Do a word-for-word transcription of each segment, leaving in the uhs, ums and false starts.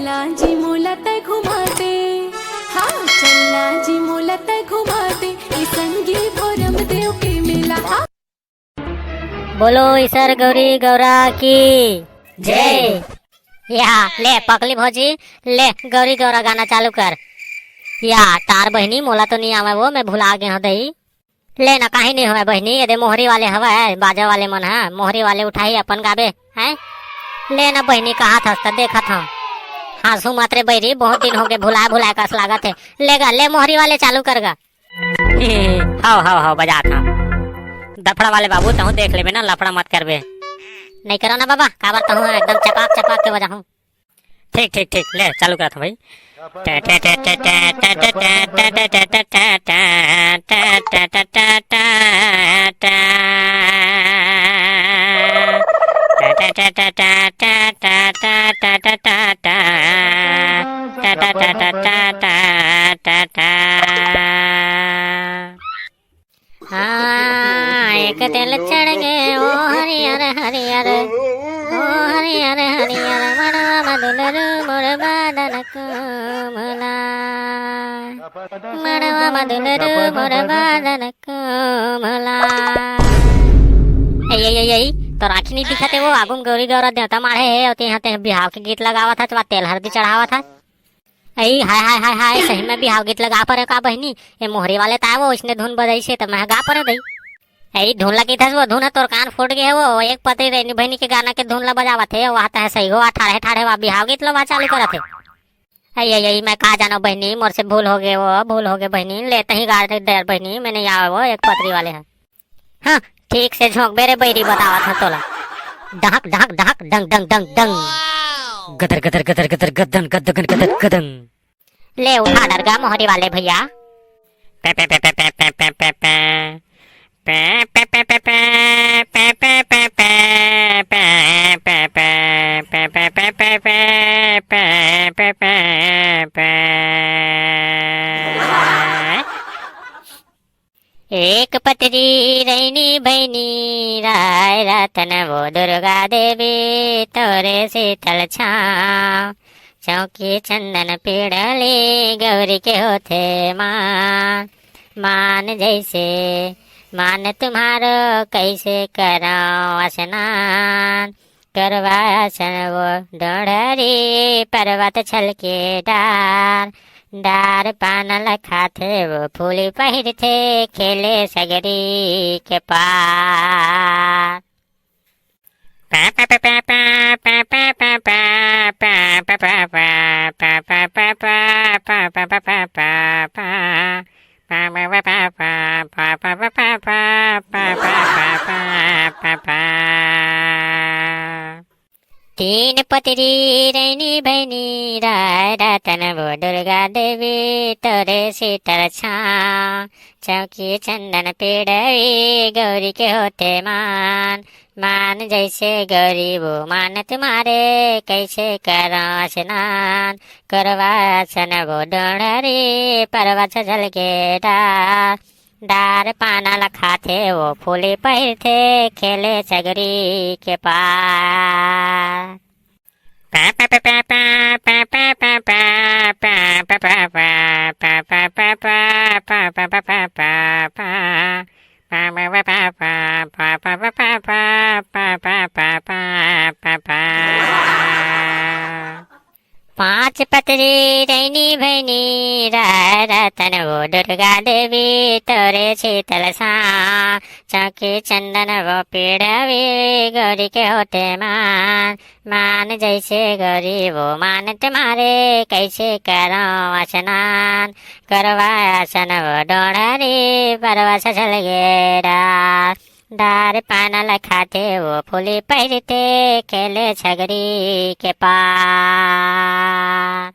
चलना जी मोला तै घुमा दे, हाँ, चलना जी मोला तै घुमा दे, ए संगी भोरम देव के मेला, हाँ। बोलो ईसर गौरी गौरा की जय। या, ले पकली भौजी, ले गौरी गौरा गाना चालू कर। या, तार बहिनी, मोला तो नी आवय वो, मैं भुला गे हंव दई। ले ना, काहीं नी होवय बहिनी, एदे मोहरी वाले हवय, बाजा वाले मन ह, मोहरी वाले उठाही अपन गाबे, हैं? ले ना बहिनी, कहत हस त देखत हंव। हाँसू मत रे बइरी, बहुत दिन होगे, भुलाय भुलाय कस लागत हे। ले गा, ले मोहरी वाले चालू कर गा। हव, हव, हव, बजात हंव। दफड़ा वाले बाबू, तहूँ देख लेबे ना, लफड़ा मत करबे। नइ करव ना बाबा, काबर तहूँ एकदम चपाक चपाक के बजाहूँ। ठीक, ठीक, ठीक, ले, चालू करत हंव भाई। हाँ, एक तेल चढ़ गे ओ हरियर हरियर, ओ हरियर हरियर, मनवा म दुलरू मोर बदन कोमला, मनवा म दुलरू मोर बदन कोमला। ए, ए, ए, ए, तोर आँखी नइ दिखत हे वो, आगू म गौरी गौरा देवता माढ़े हे, अउ तेहा ते बिहाव के गीत लगावत हस, वा तेल हरदी चढ़ावत हस। अई, हाय, हाय, हाय, हाय, सही में बिहाव गीत लगा परे का बहिनी? ए मोहरी वाले त आय वो, ओइसने धुन बजाइस हे त मैं गा परे दई। अई, धुन ला कहिथस वो, धुन ह तोर कान फूट गे हे वो, एक पतरी रैनी बहिनी के गाना के धुन ला बजावत हे, वहाँ त हे सही हो, ठाढ़े ठाढ़े वा बिहाव गीत ला वा चालू करत हे। अई, अई, अई, मैं का जानव बहिनी, मोर से भूल होगे वो, भूल होगे बहिनी, ले तहीं गा दे बहिनी, मैं नइ आवय वो, एक पतरी वाले ह। हाँ, ठीक से झोंकबे रे बइरी, बतावत हंव तोला। डहक, डहक, डहक, डंग, डंग, डंग, डंग। गदर, गदर, गदर, गदर, गदन, गदगन, गदर, गदन। ले उठा डर गा मोहरी वाले भइया। पे, पे, पे, पे। एक पतरी रैनी बहिनी, राय रतन वो दुर्गा देवी, तोरे शीतल छाँव। चौकी चंदन पीड़ली, गौरी के होथे मान। मान जैसे मान तुम्हारो, कैसे करौं स्नान। करवा असन वो डोढ़री, पर्वत छलके डार। डार पान ल खाथे वो, फूली पहिरथे, खेले सगरी के पार। तीन पतरी रैनी बहिनी, राय रतन वो दुर्गा देवी, तोरे शीतल छाँव। चौकी चंदन पीड़वी, गौरी के होथे मान। मान जैसे गौरी वो मान तुम्हारे, कैसे करौं स्नान। करवा असन वो डोढ़री, पर्वत छलके डार। डार पाना ल खाथे वो, फूली पहिरथे, खेले सगरी के पार। पाँच पतरी रैनी बहिनी, राय रतन वो दुर्गा देवी, तोरे शीतल छाँव। चौकी चंदन वो पीड़वी, गौरी के होथे मान। मान जैसे गौरी वो मान तुम्हारे, कैसे करौं स्नान। करवा असन वो डोढ़री, पर्वत छलके डार। डार पाना ल खाथे वो, फूली पहिरथे, खेले सगरी के पार।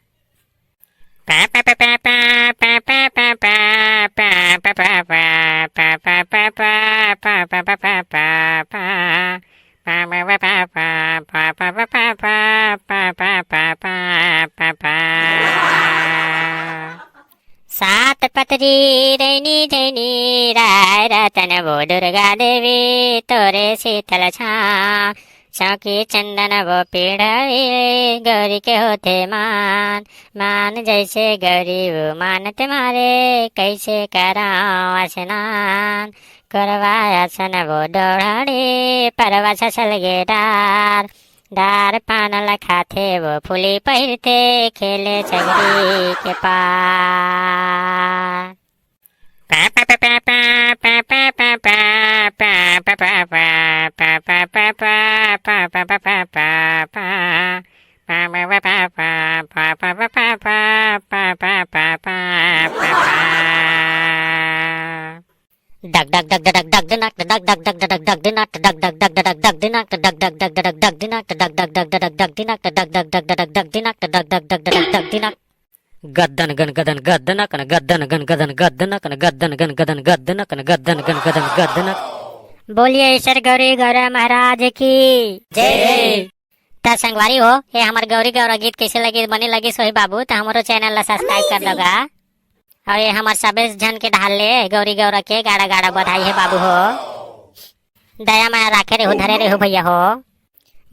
सात पतरी रैनी जैनी, राय रतन वो दुर्गा देवी, तोरे शीतल छाँव। चौकी चंदन वो पीढ़े, गौरी के होथे मान। मान जैसे गौरी वो मानत मारे, कैसे कराओ स्नान। कोरवा असन वो डोढ़ड़ी, परवा ससल गे डार। डार पान ल खाथे वो फूली पहिरथे, खेले सगरी के पार। डग डग डग डग डग दिनक डग डग डग डग डग दिनक डग डग डग डग डग दिनक डग डग डग डग डग डग दिनक डग डग डग डग डग डग दिनक डग डग डग डग डग दिनक डग डग डग डग डग दिनक। गद्दन गन गदन गद्दनक न गद्दन गन गदन गद्दनक न गद्दन गन गदन गद्दनक न गद्दन गन गदन गद्दनक। बोलिए ईश्वर गौरी गौरा महाराज की जय। त संगवारी हो, ये हमर गौरी गौरा गीत कैसे लगिस, बने लगिस होही बाबू, त हमरो चैनल ला सब्सक्राइब कर दो गा। और ये हमर सबे झन के ढाल ले गौरी गौरा के गाड़ा गाड़ा बधाई हे बाबू हो। दया माया राखे रेहू, धरे रेहू भैया हो।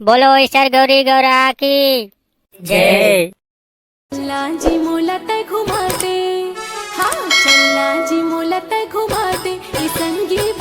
बोलो ईश्वर गौरी गौरा की जय। चल ना जी मोला तै घुमा दे, हाँ, चल ना जी मोला तै घुमा दे, ए संगी